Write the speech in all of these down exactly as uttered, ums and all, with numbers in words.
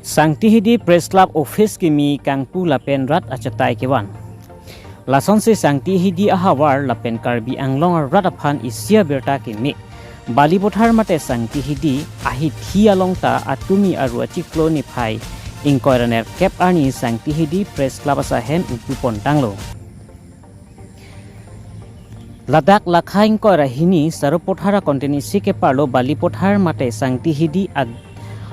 Sangti Hidi Press Club Office kimi kangpu lapen rat achetai kevan. Lasonsi Sangti Hidi ahavar lapen Karbi Anglong arat aphan isi abirta keme. Balipathar mate Sangti Hidi ahithi along ta atumi Aru achiklo niphai ingkoi ra nerkep arni Sangti Hidi Press Club asai ahem ingpu pon tanglo. Ladak lakha ingkoi ra hini Sarupathar akontinisi keparlo Balipathar mate Sangti Hidi ad-,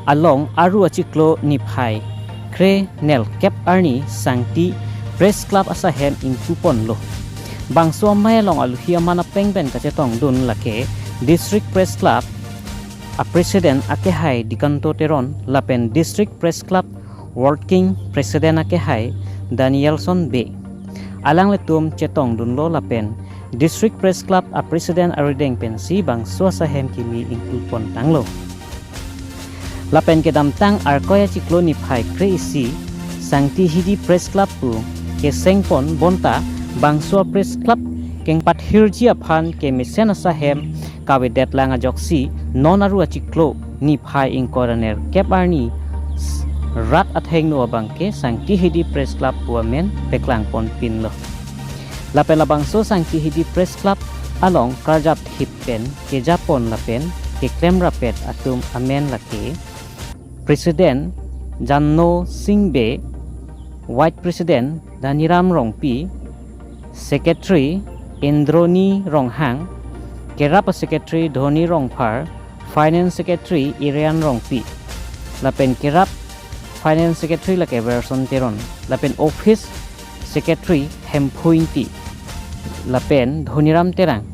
along Aru achiklo niphai kre nerkep arni Sangti Press Club asai ahem ingpu ponlo. Bangso amei along aluhi aman apeng pen kachetongdun lake District Press Club a President akehai Dikanto Teron lapen District Press Club Working President akehai Danielson Bey. Alanglitum chetongdunlo lapen District Press Club a President arideng pensi bangso asai ahem kimi ingpu pon tanglo. Lapen kedamtang Arkoi achiklo niphai kre-isi Sangti Hidi Press Club pu keseng pon bonta bangso Press Club kengpathirji aphan kemesen asai ahem kavedetlang ajoksi non Aru achiklo niphai ingkoi ra nerkep arni s-, rat athengno abangke Sangti Hidi Press Club pu amen peklang ponpinlo. Lapen labangso Sangti Hidi Press Club along karjap thip pen kejapon lapen keklem rapet atum amen lake President Janno Singh Bey, Vice President Dhaniram Rongpi, Secretary Indroni Ronghang, Kerap Secretary Dhoni Rongphar, Finance Secretary Irian Rongpi, lapen Kerap Finance Secretary lake Verson Teron, lapen Office Secretary Hemphu Ingti, lapen Dhoniram Terang,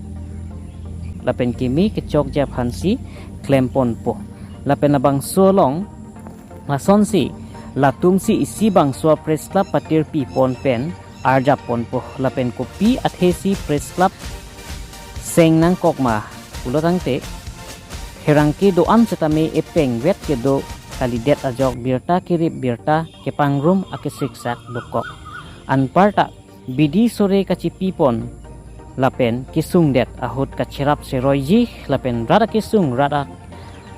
lapen kimi kechokji aphansi klem ponpo. Lapen labangso along lasonsi latumsi isi bangso Press Club patirpi pon pen arjap ponpo lapen kopi athesi Press Club seng nangkok ma pulo tangte, pherangke do-an setame epeng vet kedo kalidet ajok birta kerip birta kepangrum akesiksak dokok. Anparta bidi sore kachipi pon lapen kesungdet ahut kacherap seroiji lapen rat akesung rat a-,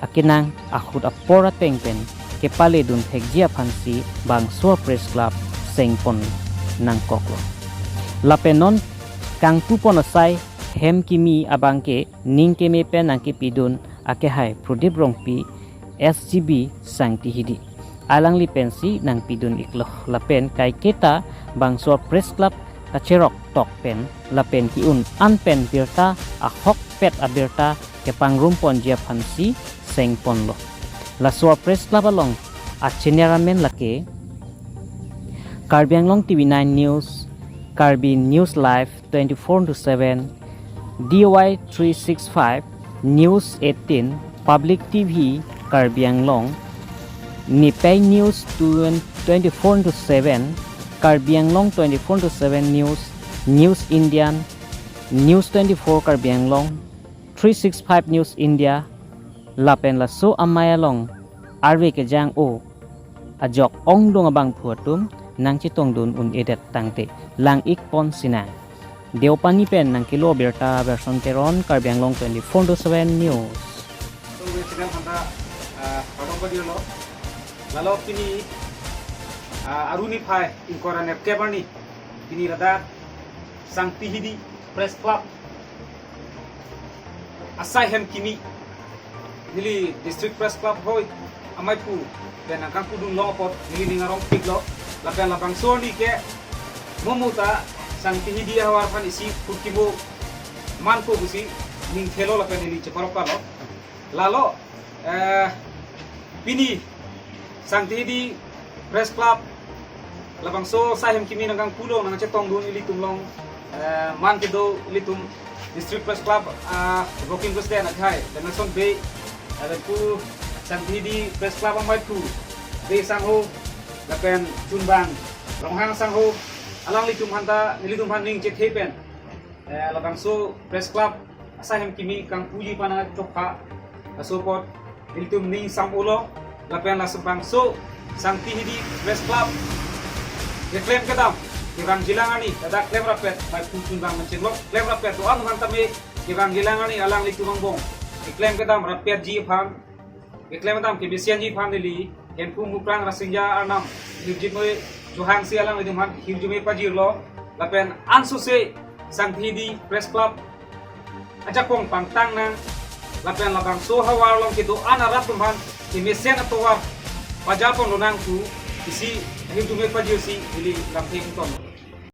akenang ahut apor ateng pen kepale dun thekji aphansi bangso Press Club seng pon nangkoklo. Lapen non kangpu pon asai ahem kimi abangke ning keme pen nangkepidun akehai Prodip Rongpi S G B Sangti Hidi. Alangli pensi nangpidun iklo lapen kaiketa bangso Press Club kacherok tok pen lapen ki-un an pen birta ahokpet abirta kepangrum ponji aphansi seng ponlo. Laso Press Club along a channel amen lake Karbi Anglong T V nine News, Karbi News Live twenty-four into seven, D Y three six five, News eighteen, Public T V Karbi Anglong, Nipei News twenty-four into seven, Karbi Anglong twenty-four into seven News, News Indian, News twenty-four Karbi Anglong, three six five News India, lapen laso amei along arve kejang-o ajok ongdung abangphu atum nangchetongdun un-edet tangte lang-ik pon sinang. Deopani pen nangkelo birta Verson Teron, Karbi Anglong twenty-four into seven News. So, we channel handa, ah, padong padirlo. Lalo pini, ah, Aru niphai ingkoi ra nerkep arni. Pini ladak Sangti Hidi Press Club asai ahem kimi neli District Press Club hoi ameiphu pen nangkangpudun long apot neli ning arong piklo lapen labangso arni ke mo mo ta Sangti Hidi ahavar aphan isi phurkimo manpo pusi ning thelo lapen neli cheparok palo. Lalo, eh, pini Sangti Hidi Press Club labangso asai ahem kimi nangkangpulo nangchetongdun ilitum along, eh, man kedo ilitum District Press Club, ah, Working President akhai Danielson Bey, lapen pu Sangti Hidi Press Club ameiphu Bey sangho lapen chunbang Ronghang sangho, alanglitum handa nelitum aphan ning chethe pen, eh, labangso Press Club asai ahem kimi kangpuji aphan chokha. Laso apot ilitum ning sam-olo lapen laso bangso Sangti Hidi Press Club keklem kedam kevangjilang arni ladak klem rapet bai pu chunbang menchenglok klem rapet do-an aphan tame kevangjilang arni alanglitum angbong keklem kedam rapetji aphan, keklem kedam kemesenji aphan neli Hemphu Mukrang Rasinja Arnam hirjume chohangsi alanglitum aphan hirjume pajirlo, lapen ansose Sangti Di Press Club ajakong pangtang nang, lapen labangso ahavar along kedo-an arat atum aphan kemesen atovar pajapon lonang pu isi hirjume pajirsi ili lamthe ington.